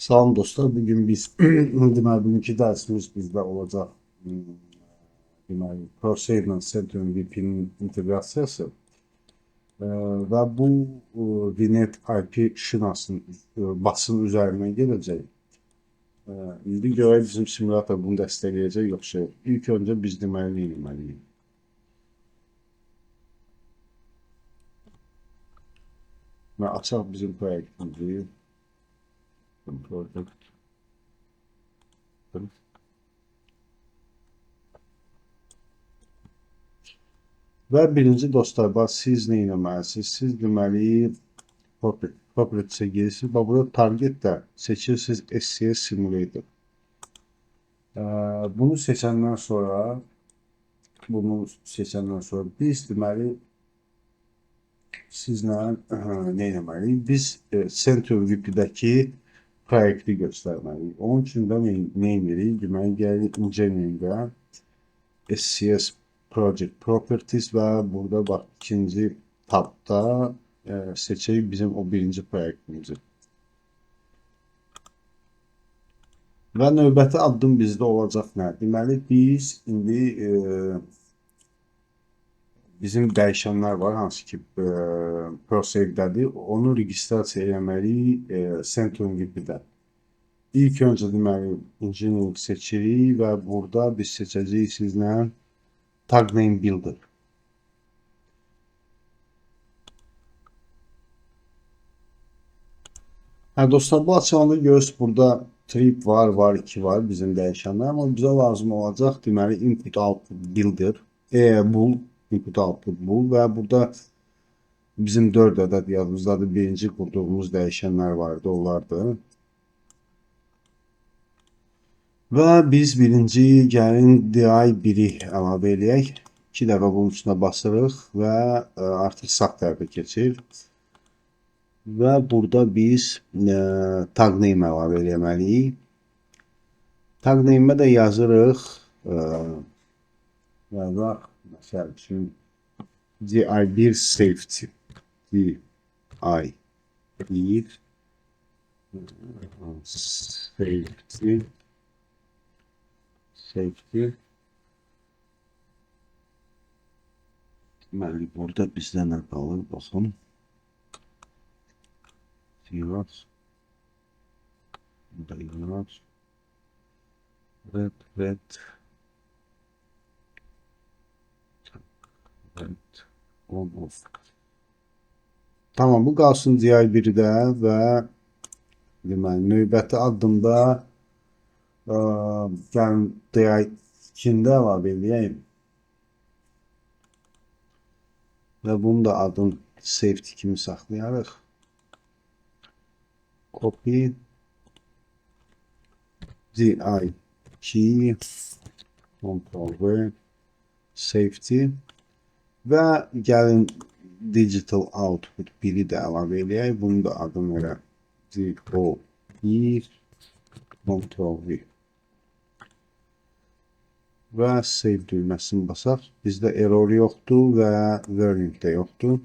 Salam dostlar, bugün biz deməli bugünkü dərsimiz bizdə olacaq deməli ProSave ilə Centurion VP-nin inteqrasiyası və bu VNet IP şinasının basının üzərindən gedəcək. İndi görək bizim simulyator bunu dəstəkləyəcək yoxsa yox. İlk öncə biz deməli nə etməliyik? Və açaq bizim proyektimizi. Project. Və birinci dostlar, bax, siz nə etməlisiniz? Siz deməli Properties'e girirsiniz. Bax, burada target də seçirsiniz SCS Simulator. Bunu seçəndən sonra, biz deməli sizlə nə etməliyik? Biz Centurion VP-dəki proyekti göstərməliyik. Onun üçün də nə edirik? Deməli, gəlirik Engineering-ə, SCS Project Properties və burada bax, ikinci tabda seçək bizim o birinci proyektimizi. Və növbəti addım bizdə olacaq nə? Deməli, biz indi bizim dəyişənlər var, hansı ki ProSave-dədir, onu registrasiya eləməliyik Centurion VP-də. İlk öncə deməli, Engineering seçirik və burada biz seçəcəyik sizlə Tag Name Builder. Hə, dostlar, bu açılanda görürsünüz, burada trip var, var 2 var bizim dəyişənlər, amma bizə lazım olacaq, deməli, Input Output Builder, Bool, Input Output Bool və burada bizim 4 ədəd yadımızdadır, birinci qurduğumuz dəyişənlər vardı, onlardır. Və biz birinci gəlin DI1-i əlavə eləyək. 2 dəfə bunun üstünə basırıq və artıq sağ tərəfə keçir. Və burada biz tag name əlavə eləməliyik. Tag name-ə də yazırıq. Yazaq, məsəl üçün DI1 safety. DI1 safety. Safety. Deməli, burada bizdə nə qalır? Baxın. Zero. Burada zero. Red, red. Red, on, off. Tamam, bu qalsın DI1-də və deməli, növbəti addımda gəlin DI2-də əlavə eləyəyim. Və bunu da adını safety kimi saxlayarıq. Copy DI2 Ctrl V safety və gəlin digital output 1-i də əlavə eləyək. Bunu da adını elə DO1 Ctrl V və save düyməsini basaq. Bizdə error yoxdur və warning də yoxdur.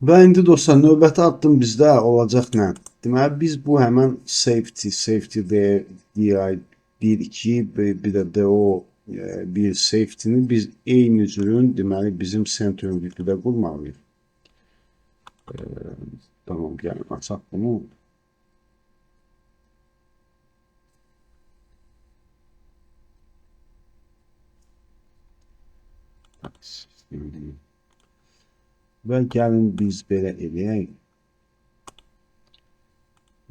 Və indi dostlar, növbəti addım bizdə olacaq nə? Deməli, biz bu həmən safety, safety DI1, 2, bir də DO1 safety-ni biz eyni cürün, deməli, bizim Centurion VP-də qurmalıyıq. Tamam, gəlin, açaq bunu. Və gəlin biz belə eləyək.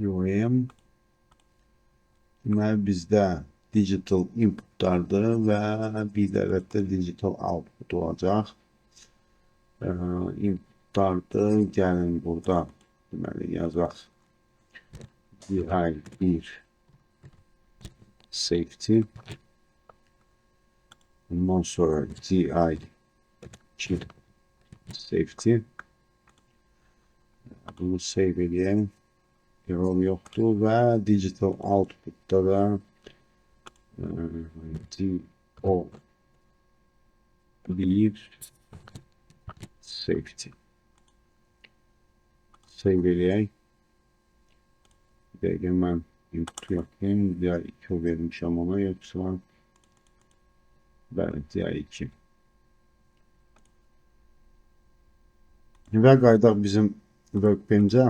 URM. Deməli, bizdə digital inputlardır və bir də digital output olacaq. Inputlardır. Gəlin burada deməli, yazaq DI1 safety. Bundan sonra DI2 safety. Bunu save edeyim. Error yoxdur və digital output'da da DO1 safety. Save eləyək. Bir dəqiqə mən Input yapayım. DI2 vermişəm ona, yoxsa bəli, DI2. Və qayıdaq bizim workbench-ə.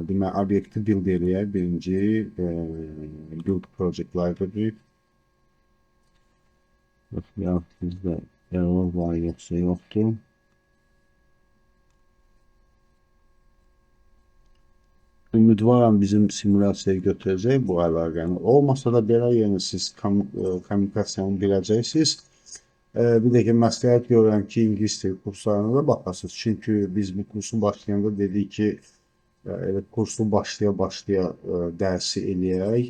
Demək, obyekti build eləyək. Birinci build project library. Yox, bizdə error var, yoxsa yoxdur. Ümidvaram bizim simulyasiyaya götürəcək bu əlaqəni. Olmasa da belə, yəni siz kommunikasiyanı biləcəksiniz. Bir də ki, məsləhət görürəm ki, ingilis dili kurslarına da baxasınız. Çünki biz bu kursu başlayanda dedik ki, elə kursu başlaya-başlaya dərsi eləyək.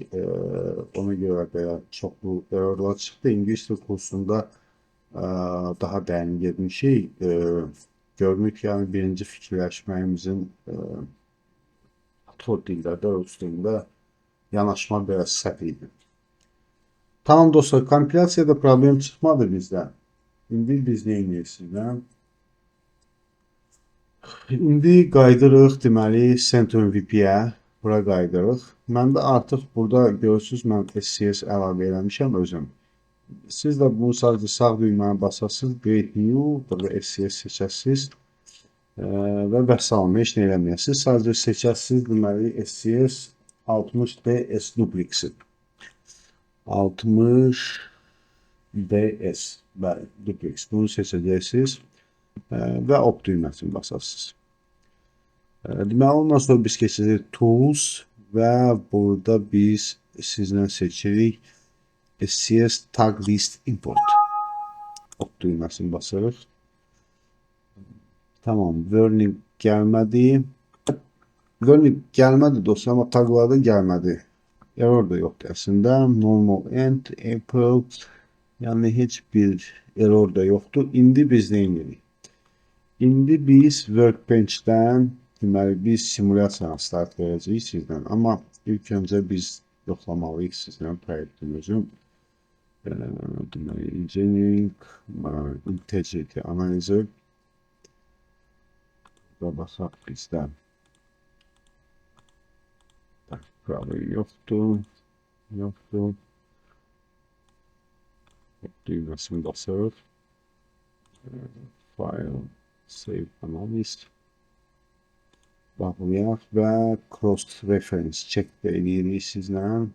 Ona görə belə çoxlu errorlar çıxdı. İngilis dili kursunda daha dərin getmişik. Görünür ki, yəni birinci fikirləşməyimizin tor dillərdə, rus dilində yanaşma biraz səhv idi. Tamam dostlar, kompilyasiyada problem çıxmadı bizdə. İndi biz nə edirik sizlə? İndi qayıdırıq, deməli, Center MVP-yə. Bura qayıdırıq. Mən də artıq burada görürsünüz, mən SCS əlavə eləmişəm özüm. Siz də bunu sadəcə sağ düyməni basasınız, Create New, burada SCS seçəsiniz. Və vəssalam, heç nə eləməyəsiniz. Sadəcə seçəsiniz, deməli, SCS 60DS duplexi. 60DS, bəli, duplex. Bunu seçəcəksiniz və ok düyməsini basasınız. Deməli, ondan sonra biz keçəcəyik Tools və burada biz sizlə seçirik SCS Tag List Import. Ok düyməsini basırıq. Tamam, warning gəlmədi. Warning gəlmədi dostlar, amma taglarda gəlmədi. Error da yoxdur əslində. Normal end, April, yəni heç bir error da yoxdur. İndi biz nə edirik? İndi biz Workbench-dən, deməli, biz simulyasiyanı start verəcəyik sizdən. Amma ilk öncə biz yoxlamalıyıq sizdən proyektimizin. Deməli, Engineering, Integrity Analyzer. Və basaq bizdə. Problem yoxdur. Yoxdur. Düyməsini basırıq. File, Save Analysis. Bağlayaq və Cross Reference check də eləyirik sizlə.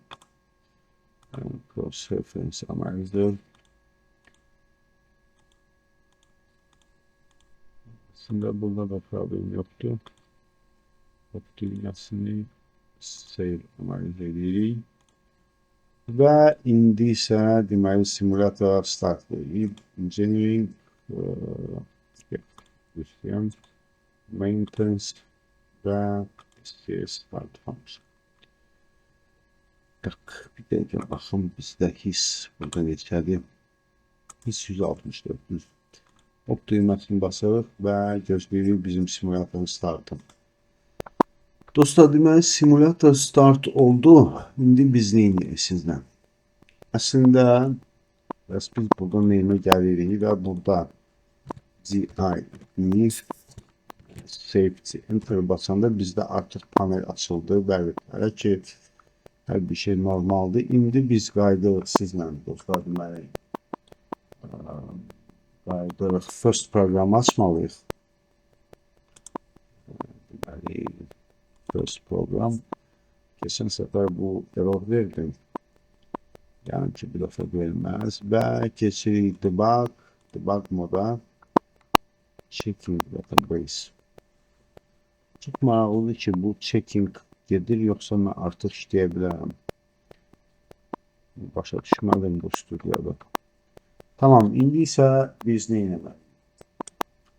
Cross Reference Analyzer. Əslində burada da problem yoxdur. Ok düyməsini save analiz edirik. Və indi isə deməli simulyatora start veririk. Engineering, maintenance və SCS start function. Tak, bir dəqiqə baxın, bizdə his burada neçədir? His 164. Ok düyməsini basırıq və gözləyirik bizim simulyatorun startı. Dostlar, deməli, simulyator start oldu. İndi biz nə edirik sizlə? Əslində, bəs biz burada neyimə gəlirik və burada GID Safety Enter basanda bizdə artıq panel açıldı. Bəli, hələ ki, hər bir şey normaldır. İndi biz qayıdırıq sizlə, dostlar, deməli, qayıdırıq. First proqramı açmalıyıq. Deməli, first proqram. Keçən səfər bu error verdim. Yəni ki, bir dəfə verməz. Və keçirik debug moda. Checking database. Çox maraqlıdır ki, bu checking gedir, yoxsa mən artıq işləyə bilərəm. Başa düşmədim bu studiyada. Tamam, indi isə biz nə etməliyik?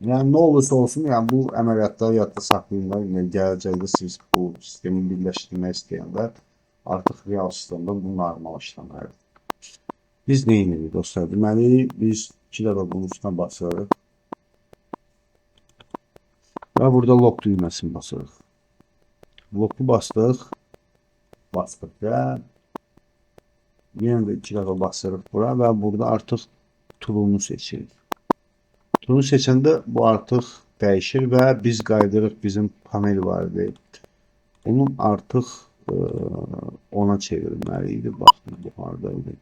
Yəni, nə olursa olsun, bu əməliyyatları yadda saxlayın, gələcəkdə siz bu sistemi birləşdirmək istəyəndə artıq real sistemdə bu normal işləməlidir. Biz nə edirik dostlar? Deməli, biz iki dəfə bunun üstünə basırıq və burada lock düyməsini basırıq. Locku bastıq, bastıq və yenə də iki dəfə basırıq bura və burada artıq tool'unu seçirik. Tool'unu seçəndə bu artıq dəyişir və biz qayıdırıq, bizim panel var idi. Bunun artıq Ona çevirməli idi. Baxın, bu haradaydı.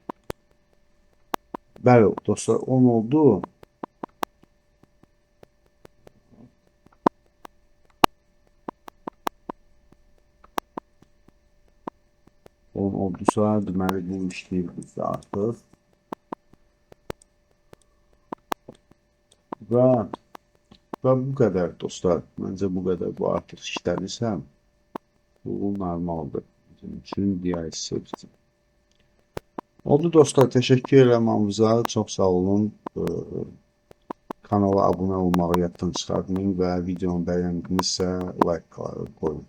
Bəli, dostlar, 10 oldu. 10 oldusa, deməli, bu işləyir bizdə artıq. Və bu qədər, dostlar. Məncə bu qədər. Bu artıq işlədirsə, bu normaldır. Bizim üçün DI7. Oldu dostlar, təşəkkür edirəm hamınıza. Çox sağ olun. Kanala abunə olmağı yaddan çıxartmayın və videonu bəyəndinizsə like qoyun.